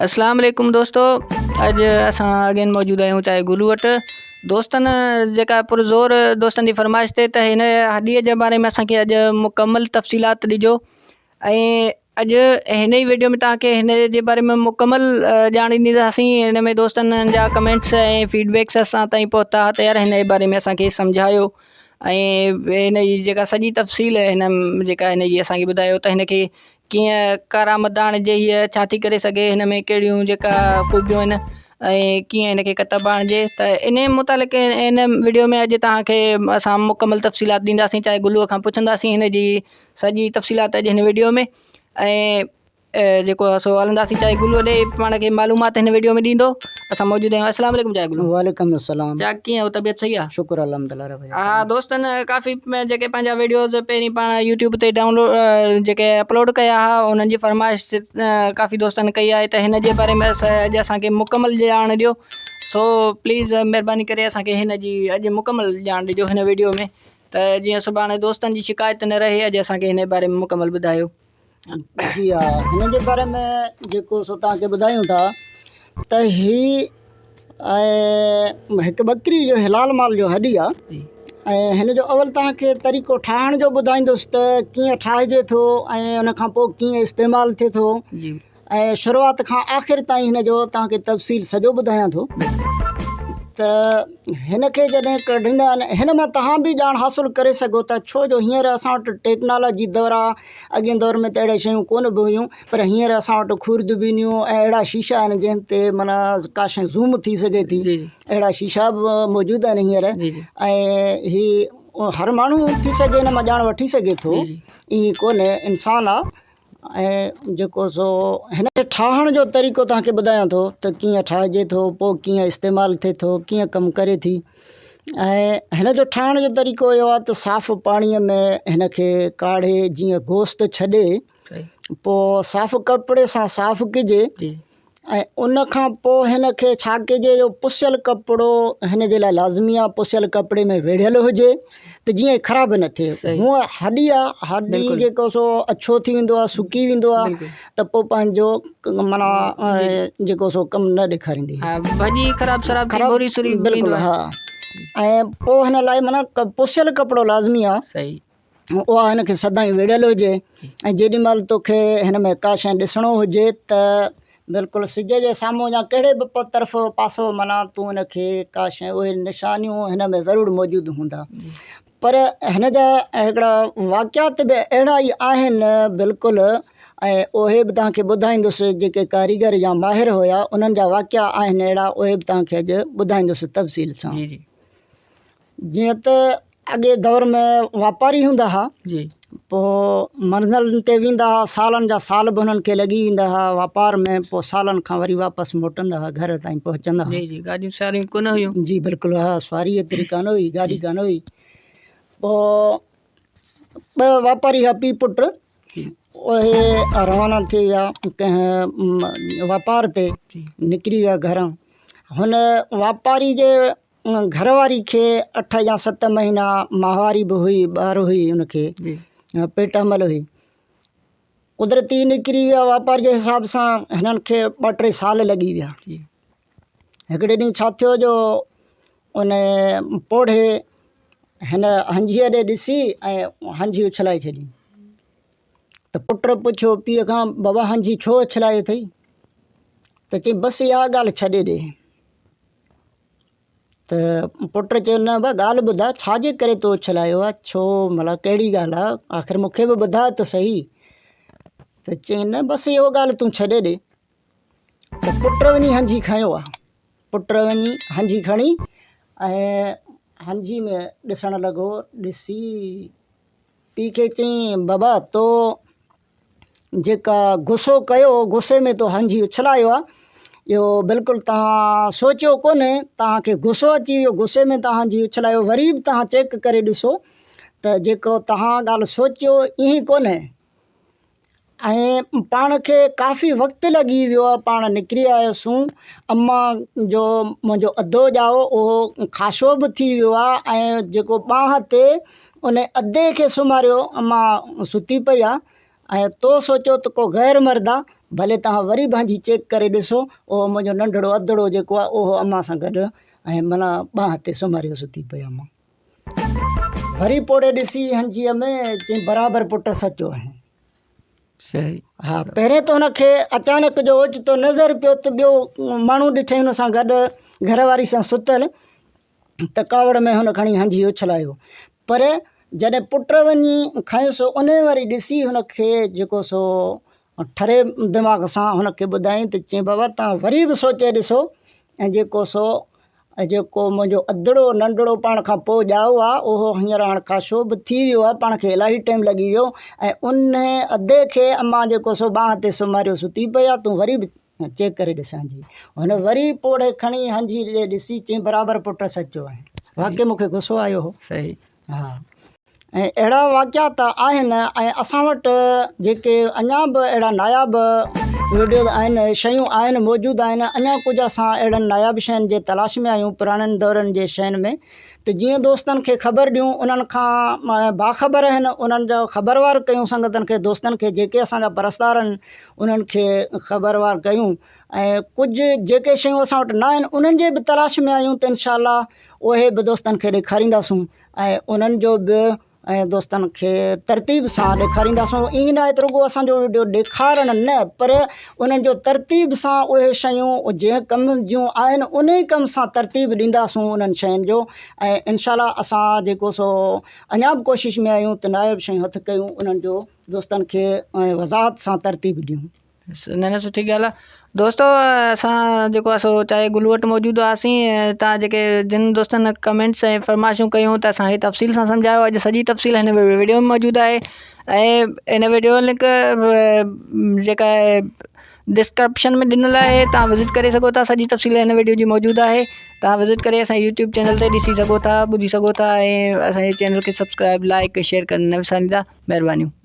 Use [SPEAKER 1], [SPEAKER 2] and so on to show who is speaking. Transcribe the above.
[SPEAKER 1] اسلام عليڪم دوستو اڄ اسان اگين موجود آهيون چاهي گلو وٽ دوستن جيڪا پر زور دوستن جي فرمائش تي ته هن هڏي جي باري ۾ اسانکي اڄ مڪمل تفصيلات ڏجو ۽ اڄ هن ئي ويڊيو ۾ توهان کي هن جي باري ۾ مڪمل ڄاڻ ڏينداسين هن ۾ دوستن جا ڪمينٽس ۽ فيڊ بيڪس اسان تائين پهتا ته يار هن جي باري ۾ اسانکي سمجهايو ۽ هن جي جيڪا سڄي تفصيل هن جيڪا هن جي اسانکي ٻڌايو ته هن کي ڪيئن ڪارآمد آڻجي هيء ڇا ٿي ڪري سگهي هن ۾ ڪهڙيون جيڪا خوبيون آهن ۽ ڪيئن هن کي ڪتب آڻجي ته انهي متعلق هن وڊيو ۾ اڄ توهان کي اسان مڪمل تفصيلات ڏينداسين چاهي گلوء کان پڇنداسين هن جي سڄي تفصيلات اڄ هن وڊيو ۾ ۽ جيڪو آهي سو هلنداسين چاهي گلوء ڏي پاڻ کي معلومات هن وڊيو ۾ ڏيندو اسان موجود آهيون السلام عليڪم چاهي گلو
[SPEAKER 2] وعليڪم السلام
[SPEAKER 1] چا ڪيئن آهيو طبيعت صحيح آهي
[SPEAKER 2] شڪر الحمدلله رب
[SPEAKER 1] ها دوستن ڪافي جيڪي پنهنجا ويڊيوز پهرين پاڻ يوٽيوب تي ڊائونلوڊ جيڪي اپلوڊ ڪيا ها انهن جي فرمائش ڪافي دوستن ڪئي آهي ته هن جي باري ۾ اڄ اسانکي مڪمل ڄاڻ ڏيو سو پليز مهرباني ڪري اسانکي هن جي اڄ مڪمل ڄاڻ ڏجو هن ويڊيو ۾ ته جيئن سڀاڻي دوستن جي شڪايت نه رهي اڄ اسانکي هن باري ۾ مڪمل ٻڌايو
[SPEAKER 2] جي ها هن جي باري ۾ جيڪو سو توهان کي ٻڌايون ٿا ته هي ۽ هڪ ٻڪري جو حلال مال جو هڏي آهي ۽ هن جو اول توهان کي طريقو ٺاهڻ جو ٻڌائيندس ته ڪيئن ٺاهجي ٿو ۽ ان کان پوء ڪيئن استعمال ٿئي ٿو ۽ شروعات کان آخر تائين هن جو توهان کي تفصيل سڄو ٻڌايان ٿو ته هن کي جڏهن ڪڍندا آهن هن مان توهان به ڄاڻ حاصل ڪري سگهو ٿا ڇو جو هينئر اسان وٽ ٽيڪنالاجي دور آهي اڳئين دور ۾ ته اهڙي شيون ڪونه به هيون پر هينئر اسان وٽ خوردبينيون ۽ اهڙا شيشا آهن جنهن تي معنيٰ ڪا شيء زوم ٿي سگهي ٿي اهڙا شيشا به موجود آهن هينئر ۽ هي هر ماڻهو ٿي سگهي هن مان ڄاڻ وٺي سگهي ٿو ائين ڪونهي انسان آهي ۽ جيڪو سو هن کي ٺاهڻ جو طريقو توهان کي ٻڌايان ٿو ته ڪيئن ٺاهجي ٿو پوء ڪيئن استعمال ٿئي ٿو ڪيئن ڪم ڪري ٿي ۽ هن جو ٺاهڻ جو طريقو اهو آهي ته صاف پاڻيء ۾ هن کي ڪاڙهي جيئن گوشت ڇڏي پوء صاف ڪپڙي سان صاف ڪجي ۽ ان کان پوء هن کي ڇا ڪجي جو پسيل ڪپڙو هن جي لاء لازمي آهي پسيل ڪپڙي ۾ ويڙهيل هجي ته جيئن خراب نه ٿئي هونء هڏي آهي هڏي جيڪو سو اڇو ٿي ويندو آهي سڪي ويندو آهي ته پوء پنهنجو معنيٰ جيڪو سو ڪم نه ڏيکاريندي
[SPEAKER 1] ڀڄي خراب سراب ٿي ڀوري سري
[SPEAKER 2] بلڪل ها ۽ پوء هن لاء معنيٰ پسيل ڪپڙو لازمي آهي اها هن کي سدائين ويڙهيل هجي ۽ جيڏي مهل توکي هن ۾ ڪا شيء ڏسڻو هجي ته بلڪل سج جي سامهون يا ڪهڙي به طرف پاسو معنيٰ تون هن کي ڪا شيء اهي نشانيون هن ۾ ضرور موجود هوندا پر هن جا هڪڙا واقعات به اهڙا ئي آهن بلڪل ۽ اهي به توهان کي ٻڌائيندس جيڪي ڪاريگر يا ماهر هيا انهن جا واقعا آهن اهڙا اهي به توهان کي اڄ ٻڌائيندس تفصيل سان جيئن ته اڳي دور ۾ واپاري هوندا ها
[SPEAKER 1] جي
[SPEAKER 2] پوء منزلن تي ويندا ها سالن جا سال به هنن کي لڳي ويندا ها واپار ۾ پوء سالن کان وري واپس موٽندا ها گهر تائين پهچندا ها
[SPEAKER 1] جي جي گاڏيون سواريون ڪونه هيون
[SPEAKER 2] جي بلڪل ها سواري ايتري ڪانه هئي گاڏي ڪانه هئي پوء ٻه واپاري ها پيء پٽ اهي روانا ٿي ويا ڪنهن واپار تي نڪري ويا گهران هن واپاري جي گهر واري کي اٺ يا ست مهينا ماهواري به هئي ٻار هئي ان کي پيٽ حمل هئي قدرتي نڪري ويا واپار جي حساب سان هنن کي ٻه ٽي سال لڳي ويا هڪڙي ڏينهن ڇا ٿيو جو ان پوڙهي هن هنجهيء ڏي ڏسي ۽ هنجهي اڇلائي ڇڏي ته پٽ پڇيو پيء کان بابا هنجهي ڇو اڇلائي اٿئي ته چئي بس اها ڳالهه ڇڏي ڏي ته پٽ چيو نه ابا ڳالهه ٻڌاء ڇا جي ڪري تو اڇلايو آهي ڇو مطلب ڪهڙي ڳالهه آهي آخر مون کي به ٻڌاء ته سهي ته چيائين نه بس اهو ڳالهه تون ڇڏي ڏي ته پٽ وڃي هنجهي کنيو آهي پٽ وڃي هنجهي کڻي ۽ هنجهي ۾ ڏسڻ لڳو ڏسي پيء کي چيائين بابا تو جيڪا غصو ڪيو غصي ۾ تو هنجهي اڇلايو آهي اهو بلڪل توهان سوچيو ڪونهي توهان کي غصو اچي ويو غصي ۾ توهان هنجهي اڇلايو وري به توهان چيڪ ڪري ڏسو ته جيڪو توهان ڳالهه سوچيو ائين ڪونهي ۽ پاڻ کي ڪافي وقت لڳي ويو آهي پاڻ نڪري آياسون امان جو منهنجو ادو ڄائو اهو خاشو به ٿي ويو آهي ۽ جيڪو ٻانهن تي ان ادي کي سمهاريو امان ستي پئي آ ۽ تو سوچيو ته ڪو غير مرد آ ڀلي توهان وري به هنجي چيڪ ڪري ڏسو اهو منهنجو ننڍڙو ادڙو جيڪو آهي اهو امان سان گڏ ۽ معنيٰ ٻانهن تي سمهاريو ستي پئي امان وري پوڙهي ڏسي هنجيء ۾ چيائين برابر پٽ سچو آهين. ها پهرين ته هن کي اچانڪ جو اوچتو نظر پيو ته ٻيو ماڻهو ڏٺئي هن سان گڏ گهر واري سان ستل ته ڪاوڙ ۾ هن کڻي هنجهي اڇلايو پر جڏهن پٽ وڃي کنيس ان وري ڏسي هن کي جيڪو سو ٺري دماغ سان هن کي ٻڌائين ته چيائين بابا توهان وري به سوچي ڏسو ۽ جيڪو سو ۽ جيڪو منهنجو ادڙو ننڍڙو پاڻ کان پوء ڄائو آ اهو هينئر هاڻ ڪاشو به ٿي ويو آ پاڻ کي الاهي ٽائيم لڳي ويو ۽ ان ادي کي امان جيڪو سو ٻانهن تي سمهاريو ستي پئي آ تون وري به چيڪ ڪري ڏس هنجي هن وري پوڙهي کڻي هنجي ڏي ڏسي چيائين برابر پٽ سچو آهين واقعي مون کي غصو آيو هو
[SPEAKER 1] صحيح
[SPEAKER 2] ها ۽ اهڙا واقعا ته آهن ۽ اسان وٽ جيڪي اڃا به اهڙا ناياب وڊيوز آهن شيون آهن موجود آهن اڃا ڪجهه اسان اهڙن ناياب شين جي تلاش ۾ آهيون پراڻن دورن جي شين ۾ ته جيئن دوستن کي خبر ڏيون انهن کان باخبر آهن انهن جو خبروار ڪيون سنگتن کي دوستن کي جيڪي اسان جا پرستار آهن انهن کي خبروار ڪيون ۽ ڪجهه جيڪي شيون اسان وٽ نه آهن انهن جي به تلاش ۾ آهيون ته انشاء الله اهي به دوستن کي ڏيکارينداسون ۽ انهن جو به ۽ دوستن کي ترتيب سان ڏيکارينداسون ائين نه آهي ته رڳو اسان جو وڊيو ڏيکارڻ نه پر انهن جو ترتيب سان اهي شيون جنهن ڪم جون آهن ان ئي ڪم سان ترتيب ڏينداسون انهن شين جو ۽ انشاء الله اسان جيڪو سو اڃا به ڪوشش ۾ آهيون ته ناياب شيون هٿ ڪيون انهن جو دوستن کي وضاحت سان ترتيب ڏيون.
[SPEAKER 1] نه نه سٺي ڳالهه آ دوستو اسان جيڪو آ سو چاهي گلو وٽ موجود هئاسين تان جيڪي جن دوستن ڪمينٽس ۽ فرمائشون ڪيون ته اسان کي تفصيل سان سمجهايو اڄ سڄي تفصيل هن ويڊيو ۾ موجود آهي ۽ هن ويڊيو لنڪ جيڪا آهي ڊسڪرپشن ۾ ڏنل آهي تان وزٽ ڪري سگهو ٿا سڄي تفصيل هن ويڊيو جي موجود آهي تان وزٽ ڪري اسان يوٽيوب چينل تي ڏسي سگهو ٿا ٻڌي سگهو ٿا ۽ اسان جي چينل کي سبسڪرائب لائڪ شيئر ڪرڻ نه وساريندا مهربانيون.